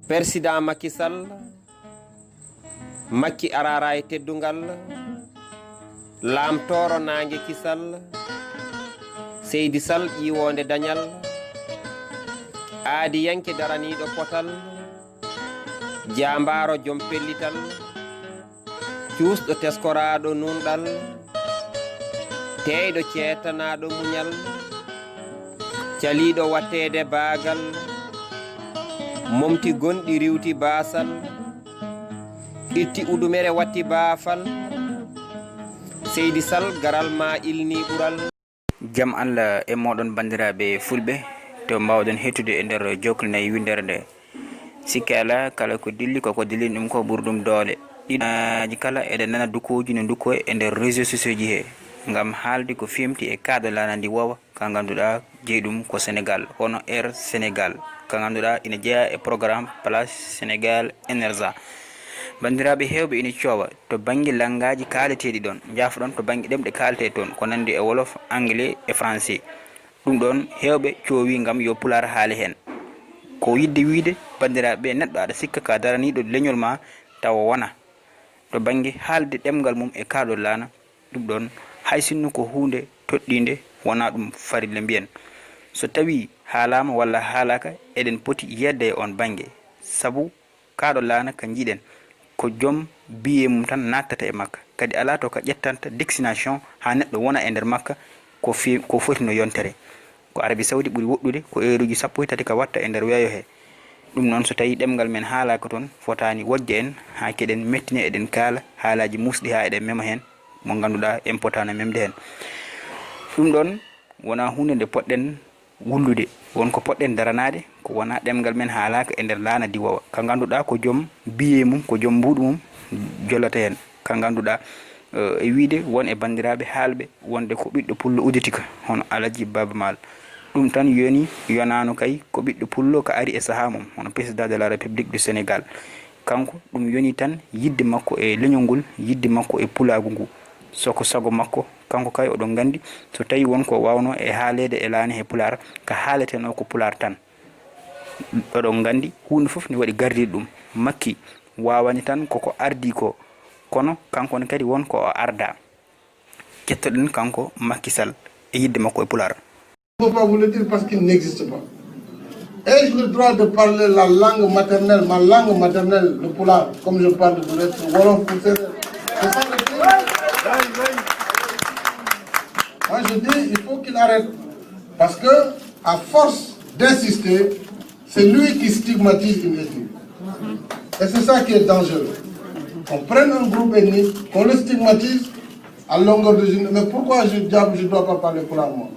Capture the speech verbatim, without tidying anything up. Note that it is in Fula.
Persidan Makki Sall, Makki araara e teddungal, laamtooro naange kisal, Seydi Sall ƴiiwoonde dañal, aadiyanke daraniiɗo potal, jaambaaro jom pellital, cuusɗo teskoraaɗo nunɗal, teeyɗo ceetanaaɗo muñal, caliiɗo watteede baagal, momti gonɗi riwti baasal, itti udumere watti baafal, Seydi Sall garal ma ilni ɓural. Jam Allah e mooɗon banndiraaɓe fulɓe, to mbaawɗon heɗtude e nder jokkle nayi winndere nde. Sikke alaa, kala ko dilli, koko dilli ɗum ko ɓuri ɗum doole. Ɗiɗaaji kala eɗen nana dukuuji no dukkoye e nder réseaux sociaux ji he, ngam haalde ko feewti e kaaɗo laana ndi wawa, ka ngannduɗaa jeyi ɗum ko Sénégal, hono Air Sénégal, ka ngannduɗaa ina jeyaa e programme Place Sénégal Énergie. Banndiraaɓe heewɓe ina coowa to bannge lanngaaji kaaleteeɗi ɗoon, njaafo-ɗon to bannge ɗemɗe kaaletee toon, ko nanndi e wolof, anglais e français. Ɗum ɗoon heewɓe coowi ngam yo pulaar haale heen. Ko yiɗde wiyde, banndiraaɓe, neɗɗo aɗa sikka ka daraniiɗo leñol ma tawa wona. To bannge haalde ɗemngal mum e kaaɗo laana, ɗum ɗoon hay sinno ko huunde toɗɗiinde, wonaa ɗum farilla mbiyen. So tawii haalaama walla haalaaka, eɗen poti yeeyde e oon bannge. Sabu kaaɗo laana ka njiiɗen, ko joom biyee mum tan nattata e makka. Kadi alaa to ka ƴettanta destination haa neɗɗo wona e nder makka ko fi-, ko foti no yontere. Ko Arabi Sawdi ɓuri woɗɗude, ko eeruuji sappo e tati ka watta e nder weeyo he. Ɗum noon, so tawii ɗemngal men haalaaka toon, fotaani wojja en haa keɗen mettine, eɗen kaala haalaaji muusɗi haa eɗen mema heen, mo ngannduɗaa en potaano memde heen. Ɗum ɗoon wonaa huunde nde poɗɗen wullude. Won ko poɗɗen daranaade, ko wonaa ɗemngal men haalaaka e nder laana diwawa. Ka ngannduɗaa ko joom biyee mum, ko joom mbuuɗu mum jollata heen. Ka ngannduɗaa, eh, e wiyde won e banndiraaɓe haalɓe wonde ko ɓiɗɗo pullo udditi ka, hono Alaji Baaba Maal. Ɗum tan yoni, yonaano kay ko ɓiɗɗo pullo ka ari e sahaa mum, hono Président de la République du Sénégal. Kanko, ɗum yoni tan yiɗde makko e leñol ngol, yiɗde makko e pulaagu ngu. So ko sago makko, kanko kay oɗon nganndi, so tawii won ko waawnoo e haaleede e laana he pulaar, ka haaletenoo ko pulaar tan. Oɗon nganndi, huunde fof ne waɗi gardiiɗo ɗum. Makki waawani tan ko ko ardii ko, kono kanko ne kadi won ko o ardaa. Kettoɗen kanko Makki Sall e yiɗde makko e pulaar. Je ne peux pas vous le dire parce qu'il n'existe pas. Ai-je le droit de parler la langue maternelle, ma langue maternelle, le pulaar, comme je parle de l'être wolof ou sérère ? C'est ça le truc. Moi, je dis, il faut qu'il arrête. Parce que, à force d'insister, c'est lui qui stigmatise une ethnie. Et c'est ça qui est dangereux. Qu'on prenne un groupe ethnique, qu'on le stigmatise à longueur de journée. Mais pourquoi je, diable, je dois pas parler pulaar, moi ?